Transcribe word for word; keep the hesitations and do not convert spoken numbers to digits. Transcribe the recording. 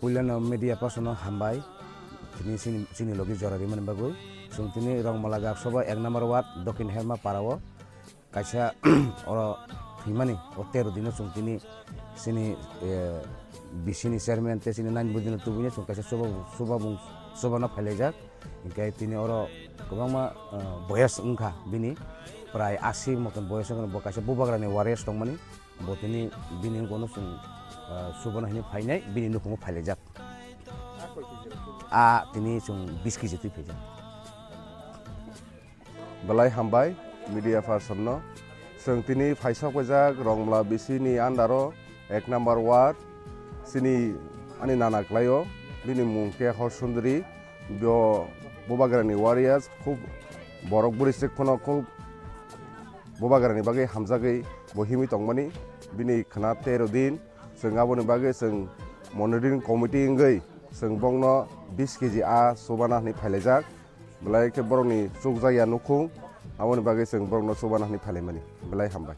Puilano media person no hambai, tini chini, chini logi jora rimani bagwi. Chwng tini Rongmala Gaksoba ek number ward, Dokhin Herma Parao kaisa oro thwimani, o tero dino chwng tini chini, eh, B C ni chairman tei chini naini budino tubui chwng kaisa chuba, chuba bung, chuba no phailaijak. Hinkhe tini oro kwbangma, eh, boyas wngkha bini, prai asi moton boyas wngkha, bo kaisa bubagrani warriors tongmani. Bo tini bini wngkha no chwng, ah, subana hini phainai, bini nukhungo phailaijak. A tini chwng bis kg twi phaijak. Belai hambai media person no. Chwng tini phaisok paijak Rongmla B C ni under o ek number ward. Chini ani nana kwlaio, bini mung khe Horsundri. Bo bubagrani warriors, khub borok bwrwi swk phano khub bubagrani bagwi hamjagwi bo himwi tongmani. Bini khna tero din, chwng aboni bagwi chwng monitoring committee wngwi chwng bongno bis kg a chubana hwnwi phailaijak. Belai khe borokni chukjakya nukhung, aboni bagwi chwng borokno chubana hwnwi phailaimani. Belai hambai.